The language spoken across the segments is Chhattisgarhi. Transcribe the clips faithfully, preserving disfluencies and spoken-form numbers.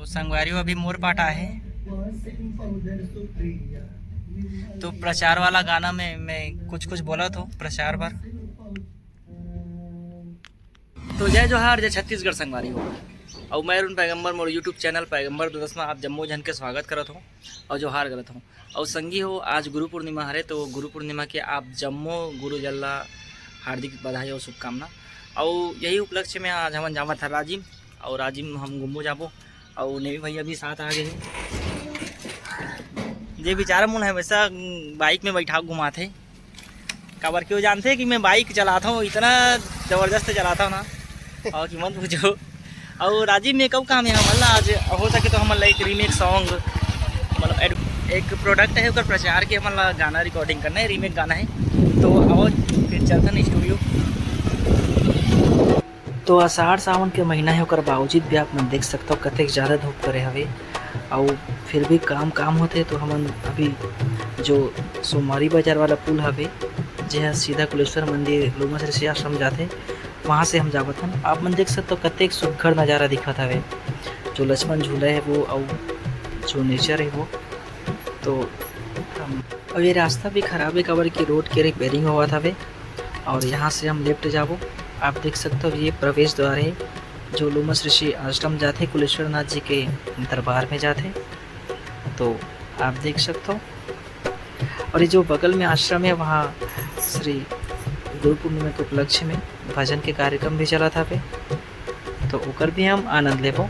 तो संगवारी हो, अभी मोर पाट आहे, तो प्रचार वाला गाना में मैं कुछ कुछ बोलत हों प्रचार बर। तो जय जोहार, जय छत्तीसगढ़ संगवारी हो। अउ मैं अरुण पैगंबर, मोर YouTube चैनल पैगंबर दूरदर्शन में आप जम्मो झन के स्वागत करत हों अउ जोहार करत हों। अउ संगी हो, आज गुरु पूर्णिमा हरे, तो गुरु पूर्णिमा के आप जम्मो गुरुजन ला हार्दिक बधाई अउ शुभकामना। अउ यही उपलक्ष्य में आज हमन जावत हन राजिम, अउ राजिम हम घूमो जाबो, अउ नेवी भैया भी साथ आ गे हे। जे बेचारा मन हमेशा बाइक में बैठा घुमाथे, काबर कि वो जानथे कि मैं बाइक चलाथों, इतना जबरदस्त चलाथों ना, अउ कि मत पूछो। अउ राजिम में कब काम हे हमन ला, आज हो सके तो हमन ला एक रीमेक सॉन्ग, मतलब एड-, एक प्रोडक्ट हे, ओकर प्रचार के हमन ला गाना रिकॉर्डिंग करना हे, रीमेक गाना हे। तो आओ फिर चलथन स्टूडियो। तो आषाढ़ सावन के महीना हे, ओकर बावजूद भी आप मन देख सकथव कतेक ज्यादा धूप करे हवे, अउ फिर भी काम काम होथे। तो हमन अभी जो सोमवारी बाजार वाला पुल हवे, जे ह सीधा कुलेश्वर मंदिर लोमस ऋषि आश्रम जाथे, वहाँ से हम जावत हन। आप मन देख सकथव कतेक सुघ्घर नजारा दिखत हवे, जो लक्ष्मण झूला हे वो, अउ जो नेचर हे वो। तो हम, अउ ये रास्ता भी खराब हे, काबर कि रोड के रिपेयरिंग होवत हवे। अउ यहाँ से हम लेफ्ट जाबो। आप देख सकथव ये प्रवेश द्वार हे, जो लोमस ऋषि आश्रम जाथे कुलेश्वर नाथ जी के दरबार में जाथे। तो आप देख सकथव, अउ ये जो बगल में आश्रम हे, वहाँ श्री गुरु पूर्णिमा के उपलक्ष्य में भजन के कार्यक्रम भी चलत हवे, तो ओकर भी हम आनंद लेबो।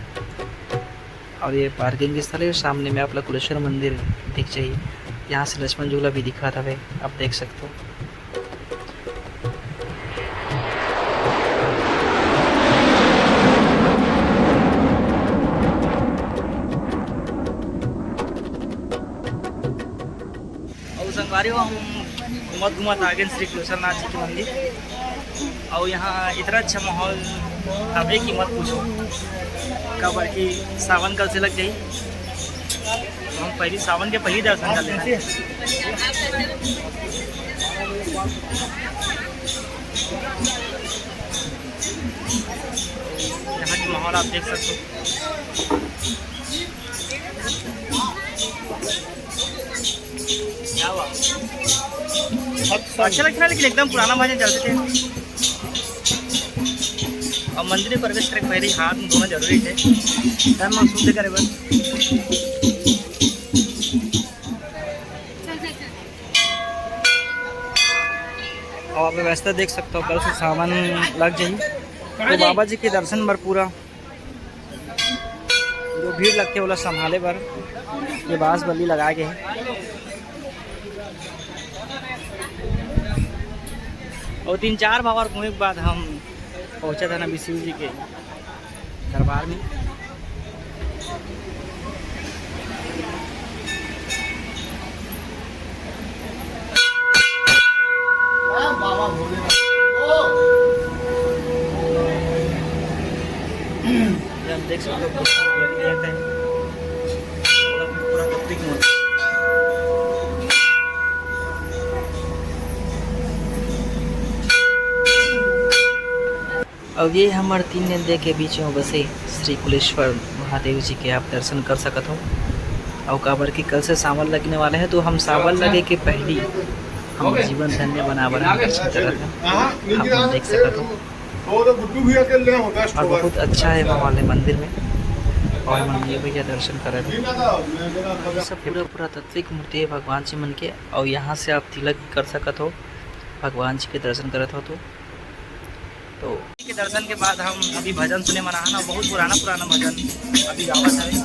अउ ये पार्किंग स्थल हे, सामने में आप ला कुलेश्वर मंदिर दिख जाही। यहाँ से लक्ष्मण झूला भी दिखत हवे, आप देख सकथव। अउ संगवारी हो, हम घूमत घूमत आ गेन श्री कुलेश्वर नाथ जी के मंदिर। अउ यहाँ इतना अच्छा माहौल हवे कि मत पूछो, काबर कि सावन कल से लग जाही। हम पहली, सावन के पहली दर्शन कर लेना। यहाँ के माहौल आप देख सकथव। क्या हुआ? अच्छा लगथे ना, लेकिन एकदम पुराना भजन चलथे। अउ मंदिर में प्रवेश करे के पहली हाथ मुंह धोना जरूरी हे, तन मन शुद्ध करे बर। अउ आप व्यवस्था देख सकथव, कल से सावन लग जाही, तो बाबा जी के दर्शन बर पूरा जो भीड़ लगथे, ओला संभाले बर ये बांस बल्ली लगाए गे हे। अउ तीन चार भावर घूमे के बाद हम पहुंचत हन अभी शिव जी के दरबार में। ये आप देख सकथव, पूरा पब्लिक में। अउ ये हमर तीन नदिया के बीच में बसे श्री कुलेश्वर महादेव जी के आप दर्शन कर सकत हो। अउ काबर कि कल से सावन लगने वाला है, तो हम सावन लगे के पहली हम जीवन धन्य बनाए बर हम दर्शन करत हन। आप मन देख सकत हो। अउ बहुत अच्छा है वहाँ वाले मंदिर में। अउ हमन ये भैया दर्शन करत हन। सब पूरा पुरातात्विक मूर्ति है भगवान जी मन के। अउ यहाँ से आप तिलक भी कर सकत हो, भगवान जी के दर्शन करत हो तो। तो के दर्शन के बाद हम अभी भजन सुने मन आए हन, बहुत पुराना पुराना भजन अभी गावत हवे।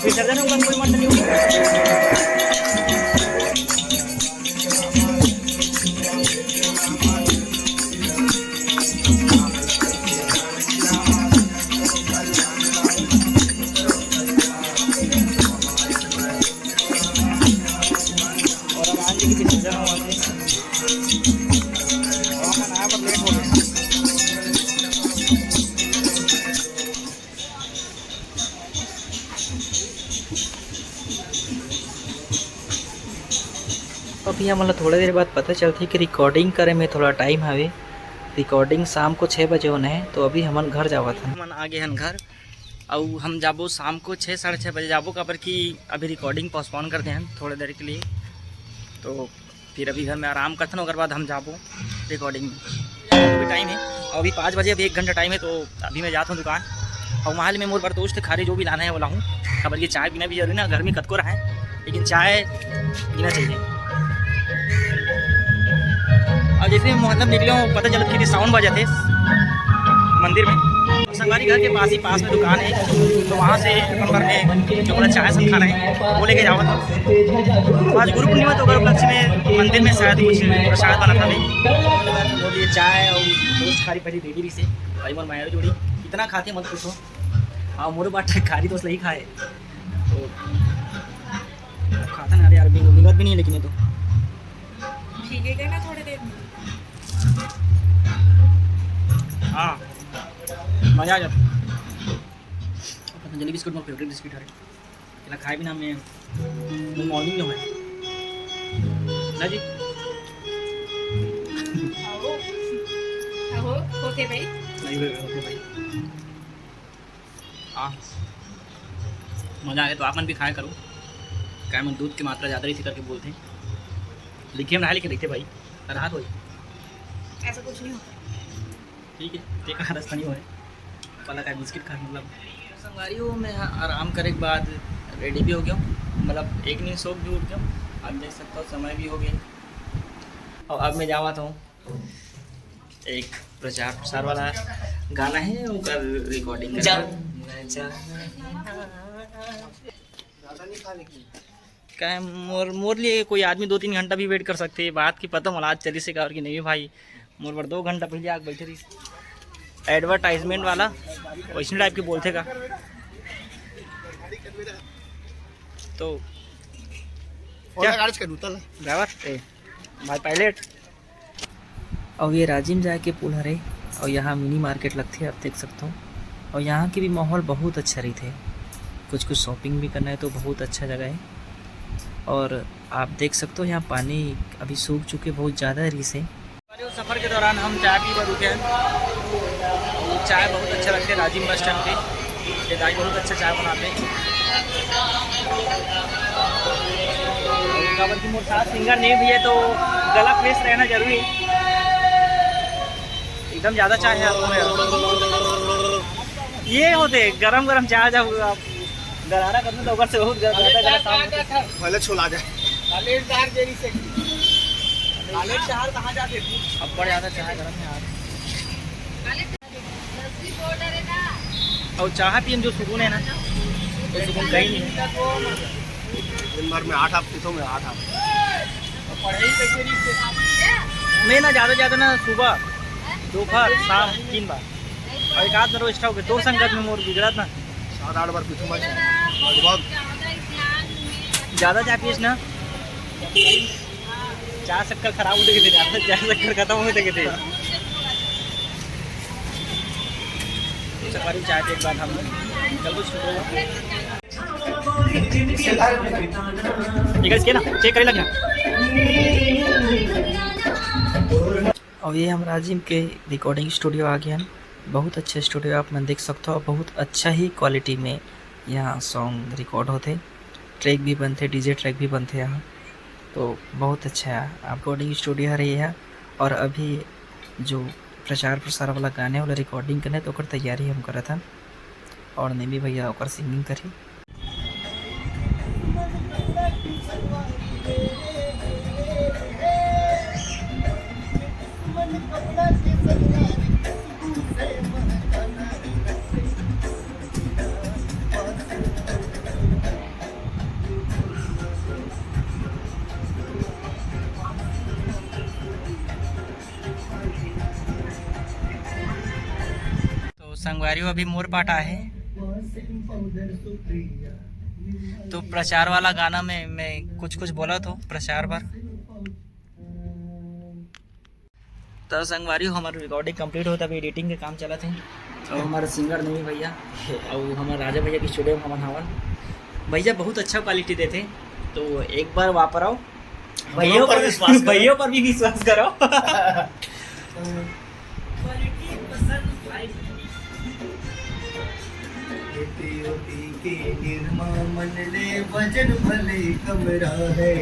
विसर्जन होगा, कोई मत नहीं होगा। तो भैया, मोला थोड़ा देर बाद पता चलथे कि रिकॉर्डिंग करे में थोड़ा टाइम हवे। रिकॉर्डिंग शाम को छः बजे होना है, तो अभी हमन घर जावत हन। हमन आ गे हन घर, अउ हम जाबो शाम को छः, साढ़े छः बजे जाबो, काबर कि अभी रिकॉर्डिंग पोस्टपोन कर दे हन थोड़ा देर के लिए। तो फिर अभी घर में आराम करथन, ओकर बाद हम जाबो रिकॉर्डिंग में। अभी टाइम है, अभी पाँच बजे, अभी एक घंटा टाइम है, तो अभी मैं जात हूँ दुकान, और वहाँ ले मैं मोर बर दोस्त खारी जो भी लाना है वो लाहूँ, काबर कि चाय पीना भी जरूरी ना, गर्मी कतको रहा है, लेकिन चाय पीना चाहिए। और जैसे ही मोहल्ला में निकले हो, पता चलत कि साउंड बजा थे मंदिर में। संगवारी घर के पास ही, पास में दुकान है, तो वहाँ से अपन बर में जो बोला चाय सब खाना है, वो लेके जावा था। आज गुरु पूर्णिमा, तो ओकर उपलक्ष्य में मंदिर में शायद कुछ प्रसाद बना था, वो लिए चाय और दोस्त खारी पहली दे दी से भाई, मोर माया जोड़ी इतना खाते मत पूछो। हाँ, मोर बाट खारी दोस्त नहीं खाए, तो खाता ना यार, अभी मिलत भी नहीं है, लेकिन ये तो भीगेगा ना थोड़ी देर में। हाँ, मजा आ जाता। पतंजलि बिस्कुट मोर फेवरेट बिस्कुट हरे। तेला खाए बिना मैं, मैं मॉर्निंग में होए ना जी। आहो, आहो, होते भाई। नहीं होए, होते भाई। हाँ, मजा आए तो आप मन भी खाया करो। काय मन दूध की मात्रा ज़्यादा रही थी करके बोलते हैं, लिखे में रहा, लेकिन देखते भाई, राहत हो। ऐसा कुछ नहीं होता। ठीक है, ते कहा रास्ता नहीं होए, पहला का बिस्किट खा, मतलब। संगवारी हो, मैं आराम करे के बाद रेडी भी हो गया हूँ, मतलब एक नींद सो भी उठ गया हूँ। आप देख सकते हो समय भी हो गया, और अब मैं जावा था एक प्रचार प्रसार वाला गाना है, ओकर रिकॉर्डिंग जा। का है, मोर मोर लिए कोई आदमी दो तीन घंटा भी वेट कर सकते हैं, बात की पता मोला आज चली से का और कि नहीं भाई। मोर बर दो घंटा पहले आके बैठे रही, एडवर्टाइजमेंट वाला वैसे टाइप के बोलते का। तो क्या गाड़ी का जूता ला ड्राइवर ए भाई पायलट। और ये राजिम जाए के पुल हरे, और यहाँ मिनी मार्केट लगथे, आप देख सकते हो। और यहाँ के भी माहौल बहुत अच्छा रहिथे, कुछ कुछ शॉपिंग भी करना है तो बहुत अच्छा जगह है। और आप देख सकते हो यहाँ पानी अभी सूख चुके, बहुत ज़्यादा रिस है। सफर के दौरान हम चाय पी बर रुके हैं। चाय बहुत अच्छा लगता है राजिम बस स्टैंड पे। ये दाई बहुत अच्छा चाय बनाते हैं। काबर कि मोर साथ सिंगर नहीं भी है, तो गला फ्रेश रहना जरूरी है। एकदम ज़्यादा चाय है आपको यार। ये होते गरम गरम चाय, जब आप गरारा करते तो ऊपर से बहुत गरम, ज़्यादा गरम साउंड होता है। पहले छोला जाए। अब्बड़ ज़्यादा चाय गरम है यार। और चाह पिए में जो सुकून है ना, वो सुकून कहीं नहीं है। दिन भर में आठ आप पीता हूँ मैं, आठ आप। मैं ना ज़्यादा ज़्यादा ना सुबह, दोपहर, शाम तीन बार, और एक आध बार एक्स्ट्रा हो गया। तो संगत में मोर बिगड़त ना, सात आठ बार पीता हूँ मैं लगभग। ज़्यादा चाह पिए ना, चाय शक्कर खराब होते किथे, चाय शक्कर खत्म होते किथे। संगवारी चाय के एक बार हम चलो शुरू। ठीक है, इसके ना चेक करे लग गया। और ये हम राजिम के रिकॉर्डिंग स्टूडियो आ गए हैं। बहुत अच्छा स्टूडियो, आप मन देख सकते हो, बहुत अच्छा ही क्वालिटी में यहाँ सॉन्ग रिकॉर्ड होते, ट्रैक भी बनते, डीजे ट्रैक भी बनते यहाँ। तो बहुत अच्छा है आप रिकॉर्डिंग स्टूडियो हरे यहाँ। और अभी जो प्रचार प्रसार वाला गाने वाला रिकॉर्डिंग करने, तो ओकर तैयारी हम करत हन, और नेमी भैया ओकर सिंगिंग करही। तो संगवारी हो, अभी मोर पाट आहे। तो प्रचार वाला गाना में मैं कुछ कुछ बोला तो प्रचार बर। तो संगवारी हो, हमार रिकॉर्डिंग कंप्लीट होता, अभी एडिटिंग के काम चलत है। और हमारा सिंगर नवी भैया और हमारा राजा भैया की स्टूडियो में हमन हवन। भैया बहुत अच्छा क्वालिटी देते, तो एक बार वहाँ पर आओ, भैया पर विश्वास करो। भैया पर भी विश्वास करो। के निरमा मन ले वजन भले कम रहे,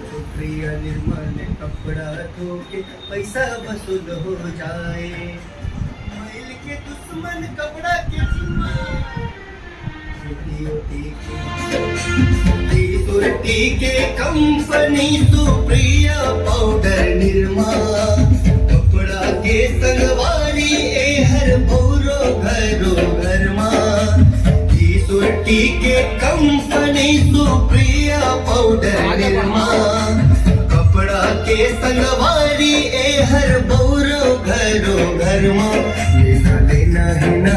सुप्रिया निरमा ले कपड़ा धो के पैसा वसूल हो जाए। मैल के दुश्मन कपड़ा के जिम्मा। सुरती के कंपनी सुप्रिया पाउडर निरमा, कपड़ा के संगवारी ए हर बौरो घरो घर मा। ई सुरती के कंपनी सुप्रिया पाउडर निरमा, कपड़ा के संगवारी ए हर बौरो घरो घर मा। लेना लेना है ना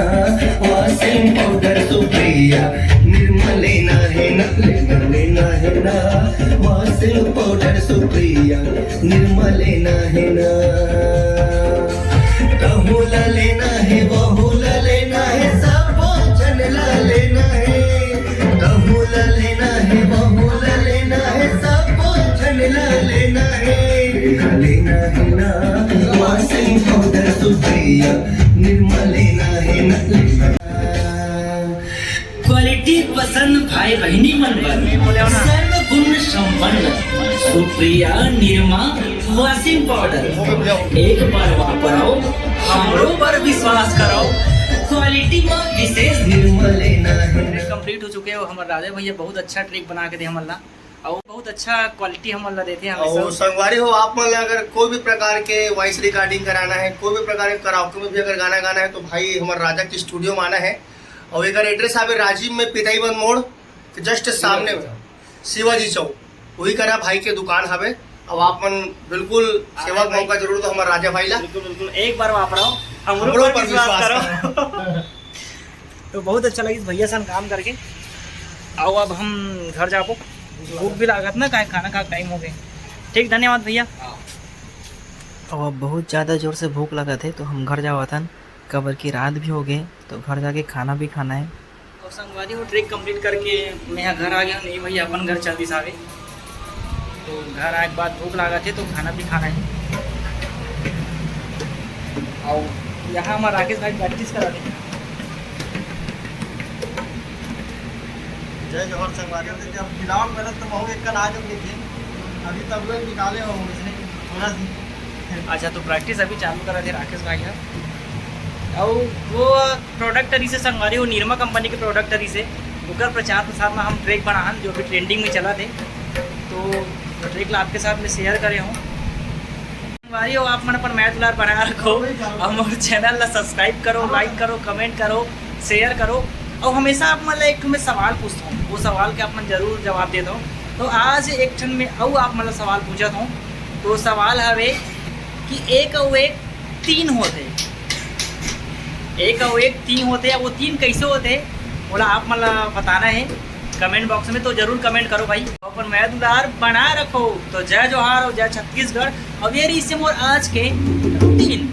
वॉशिंग पाउडर सुप्रिया निरमा, लेना है ना, लेना लेना है ना वॉशिंग पाउडर सुप्रिया निरमा, लेना है ना। तहू ला लेना है, बहू ला लेना है, सब झन ला लेना है। तहू ला लेना है, बहू ला लेना है, सब झन ला लेना है। लेना लेना है ना वॉशिंग पाउडर सुप्रिया निरमा, लेना है ना, लेना। क्वालिटी पसंद भाई बहिनी मन बर, सर्व गुण संपन्न सुप्रिया निरमा वॉशिंग पाउडर। एक बार वापराओ, हमरो पर विश्वास करो, क्वालिटी में विशेष। निरमा लेना है। कंप्लीट हो चुके हो हमर राजा भैया, बहुत अच्छा ट्रैक बना के दे हमन ला, और बहुत अच्छा क्वालिटी हमन ला देते हैं हमेशा। और संगवारी हो, आप मन ला अगर कोई भी प्रकार के वॉइस रिकॉर्डिंग कराना है, कोई भी प्रकार के कराओके में भी अगर गाना गाना है, तो भाई हमर राजा के स्टूडियो में आना है। और एकर एड्रेस आवे राजिम में, पितईबंद मोड़ के जस्ट सामने में शिवाजी चौक, वही करा भाई के दुकान हवे। अब आप मन बिल्कुल सेवा के मौका जरूर दो हमर राजा भाई ला। बिल्कुल, बिल्कुल, एक बार वापराओ, हमरो हमरो पर पर विश्वास विश्वास करो। तो बहुत अच्छा लगिस भैया सन काम करके। आओ अब हम घर जाबो, भूख भी लागत ना, काहे खाना खा टाइम हो गए। ठीक, धन्यवाद भैया। अब बहुत ज़्यादा जोर से भूख लागत है, तो हम घर जावत हन, काबर कि रात भी हो गए, तो घर जाके खाना भी खाना है। और संगवारी हो, ट्रैक कंप्लीट करके मैं यहाँ घर आ गया हूँ। नहीं भैया, अपन घर चल दिस आवे, तो घर आए के बाद भूख लागत है, तो खाना भी खाना है। और यहाँ हमारा राकेश भाई प्रैक्टिस करा दे। जय जोहार संगवारी हो। जब गिरावट मेहनत तो बहुत एक कन आज हम देखे, अभी तब लोग निकाले हो इसने थोड़ा सी। अच्छा, तो प्रैक्टिस अभी चालू करा थे राकेश भाई ह। और वो प्रोडक्ट हरी से संगवारी हो, निरमा कंपनी के प्रोडक्ट हरी से, ओकर प्रचार प्रसार में हम ट्रैक बनाहन, जो अभी ट्रेंडिंग में चला थे, तो ट्रैक ला आपके साथ में शेयर करे हूँ। संगवारी हो, आप मन अपन मया दुलार बनाए रखो, हमर चैनल ला सब्सक्राइब करो, लाइक करो, कमेंट करो, शेयर करो। और हमेशा आप मन ला एक ठो मैं सवाल पूछता हूँ, वो सवाल के आप मन जरूर जवाब देता हूँ। तो आज एक ठन में अउ आप मन ला सवाल पूछत हूँ। तो सवाल हवे कि एक अउ एक तीन होते, एक अउ एक तीन होते, वो तीन कैसे होते, बोला आप मन ला बताना है कमेंट बॉक्स में। तो जरूर कमेंट करो भाई, अपन मया दुलार बना रखो। तो जय जोहार और जय छत्तीसगढ़। अब ये रही से मोर आज के रूटीन।